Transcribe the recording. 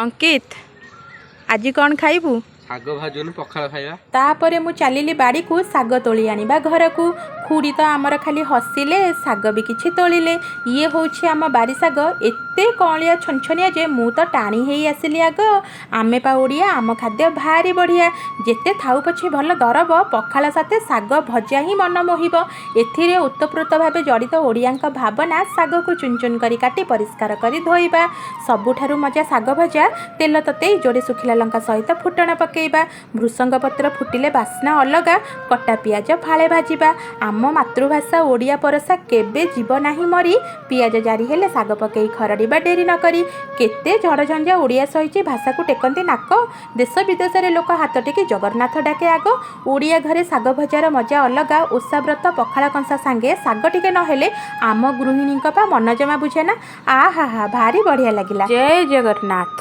ଅଙ୍କିତ, ଆଜି କ'ଣ ଖାଇବୁ? ଶାଗ ଭାଜୁନୁ, ପଖାଳ ଖାଇବା। ତାପରେ ମୁଁ ଚାଲିଲି ବାଡ଼ିକୁ ଶାଗ ତୋଳି ଆଣିବା ଘରକୁ। ଖୁଡ଼ି ତ ଆମର ଖାଲି ହସିଲେ, ଶାଗ ବି କିଛି ତୋଳିଲେ। ଇଏ ହେଉଛି ଆମ ବାରି ଶାଗ, ଏତେ କଅଁଳିଆ ଛନଛନିଆ ଯେ ମୁଁ ତ ଟାଣି ହେଇ ଆସିଲି ଆଗ। ଆମେ ପା ଓଡ଼ିଆ, ଆମ ଖାଦ୍ୟ ଭାରି ବଢ଼ିଆ। ଯେତେ ଥାଉ ପଛେ ଭଲ ଦରବ, ପଖାଳ ସାଥେ ଶାଗ ଭଜା ହିଁ ମନ ମୋହିବ। ଏଥିରେ ଓତପ୍ରୋତ ଭାବେ ଜଡ଼ିତ ଓଡ଼ିଆଙ୍କ ଭାବନା। ଶାଗକୁ ଚୁନ ଚୁନ କରି କାଟି ପରିଷ୍କାର କରି ଧୋଇବା। ସବୁଠାରୁ ମଜା ଶାଗ ଭଜା। ତେଲ ତତେଇ ଯୋଡ଼େ ଶୁଖିଲା ଲଙ୍କା ସହିତ ଫୁଟଣ ପକେଇବା। ଭୃସଙ୍ଗ ପତ୍ର ଫୁଟିଲେ ବାସ୍ନା ଅଲଗା। କଟା ପିଆଜ ଫାଳେ ଭାଜିବା। ଆମ ମାତୃଭାଷା ଓଡ଼ିଆ ପରସା କେବେ ଯିବ ନାହିଁ ମରି। ପିଆଜ ଜାରି ହେଲେ ଶାଗ ପକେଇ ଖରଡ଼ିବା ଡେରି ନ କରି। କେତେ ଝଡ଼ଝଞ୍ଜା ଓଡ଼ିଆ ସହିଛି, ଭାଷାକୁ ଟେକନ୍ତି ନାକ। ଦେଶ ବିଦେଶରେ ଲୋକ ହାତ ଟେକି ଜଗନ୍ନାଥ ଡାକେ ଆଗ। ଓଡ଼ିଆ ଘରେ ଶାଗ ଭଜାର ମଜା ଅଲଗା। ଓଷା ବ୍ରତ ପଖାଳ କଂସା ସାଙ୍ଗେ ଶାଗ ଟିକେ ନହେଲେ ଆମ ଗୃହିଣୀଙ୍କ ପା ମନ ଜମା ବୁଝେନା। ଆହା ହା, ଭାରି ବଢ଼ିଆ ଲାଗିଲା। ଜୟ ଜଗନ୍ନାଥ।